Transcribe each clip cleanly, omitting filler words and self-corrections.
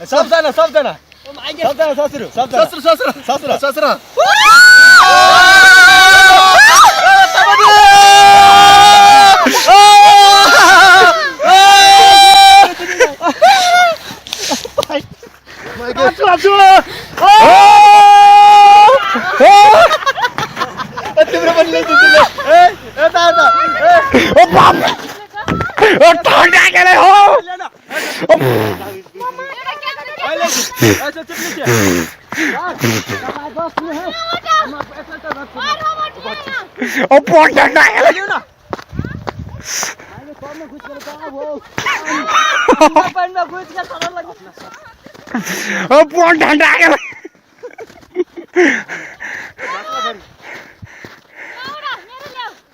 सबजना सासुरु तिम्रो पनि ल्याइदिन्छु ल यता ओ बाप ओ ठन्डा गेले हो ओ पोट ठन्डा गेले ओ पोट ठन्डा गेले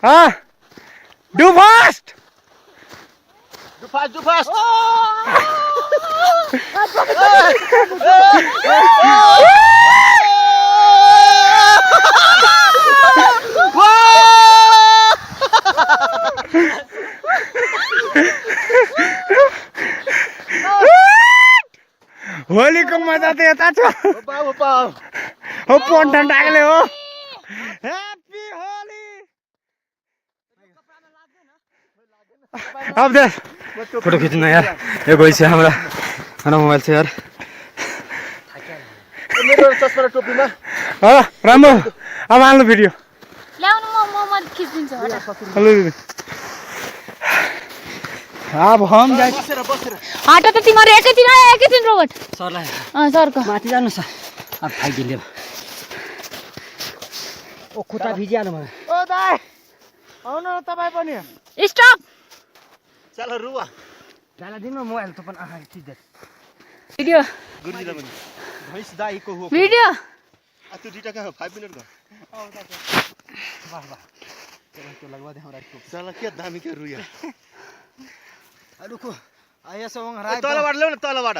हाँ do fast होली को मजा तो यता छ हो पोट ठन्डा गेले हो हैप्पी होली अब दे फोटो खींचना यार ये कोई से हमारा मोबाइल से यार मेरो चस्मा र टोपीमा हाँ राम्रो अब हाल्नु भिडियो ल्याउनु म खिच्दिन्छु हेलो दिदी अब हम जाए हट त तिम्रो एकैछिन रोबोट सरलाई सरको माथि जानु छ अब खाइदिले ओ खुट्टा भिजिहाल्नु मलाई ओ दाइ आउनु न तपाई पनि स्टप चल रुवा जाला दिनु मोबाइल त पनि आहा खिच्दै भिडियो गुरुजीले पनि भैंस दाइको हो भिडियो आ त्यो दुईटा का 5 मिनेट गयो वाह वाह चलो लगवा दे हमरा को चल के दामी के रुया रुको आया सवङ राय तलबाट ल्याउ न तलबाट ल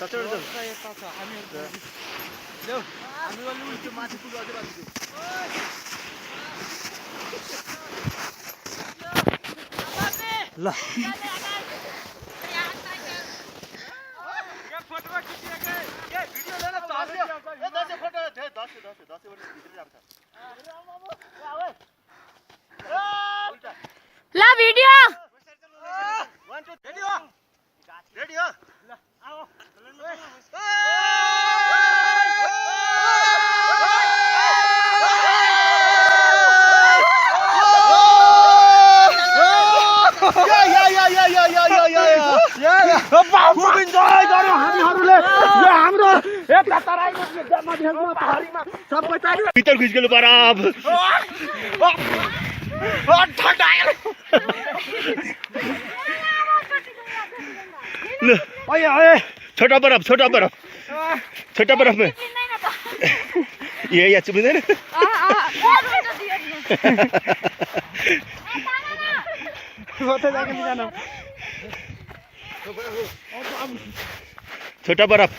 चचर यता छ हामी ल्याउ हामी लु त्यो माथि पुल अझै बाँकी ल फोटो खिचिए के भिडियो ले ल ए 10 फोटो 10 भित्र जान्छ ला भिडियो 1 2 रेडी हो ल आओ भीतर घुस गेलो बराब छोटा बर्फ में ये चुप्दैन छोटा बर्फ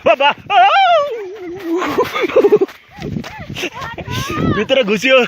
बाबा भित्र घुस्यो